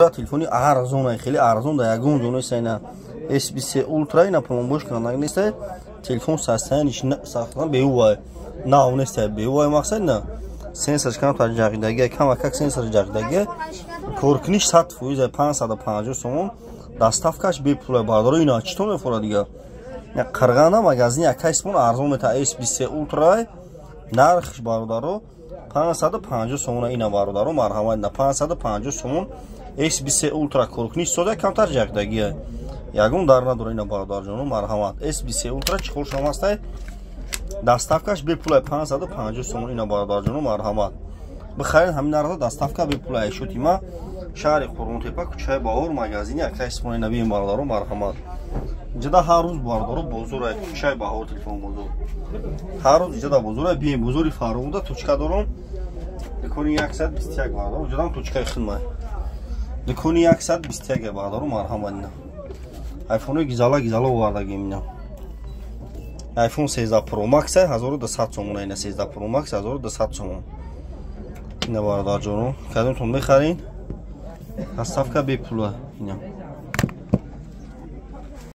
Телефони арзон, хеле арзон да ягон ҷо нест. Ина S23 Ultra, ина пломбош канак нест. Телефон состояниш сахтан беувай. Нав нест, беувай, мақсад на. Сенсорш камтар ҷағидагия, камакак сенсор ҷағидагия. Коркуниш 100%, 550 сомон. Доставкаш бепула, бародаро. Ина чӣ то мефора дига? Қирғана магазини акайсмон арзон мета. S23 Ultra нархш, бародаро, 550 сомона. Ина, бародаро, марҳамат, ина 550 сомон S23 Ultra, коркуниш сода, камтар ҷагдагия, ягон дар надора. Ина, бародарҷоно, марҳамат, S23 Ultra чиқоршам ҳастай, доставкаш бепула, 550 сомон. Ина, бародарҷоно, марҳамат, бихаред ҳамин нархда, доставка бепула. Шути ма шаҳри Қурғонтепа, кӯчаи Баҳор, магазини акайсмон. Ина бием, бародаро, марҳамат. Иҷода ҳар рӯз, бародаро, бозор, кӯчаи Баҳор, телефон бозор, ҳар рӯз иҷода бозор. Бием, бозори Фарғуда точка дорам, дукони 121, бародаро. Иҷодам точкаи хидмат, дукони 121, бародаро, марҳамат. Ина айфонои гизала гизала овардагим. Ина iPhone 13 Pro Max 1200 сомон. Ина 13 Pro Max 1200 сомон. Ина, бародарҷоно, кадомтон мехарин, доставка бепула. Ина.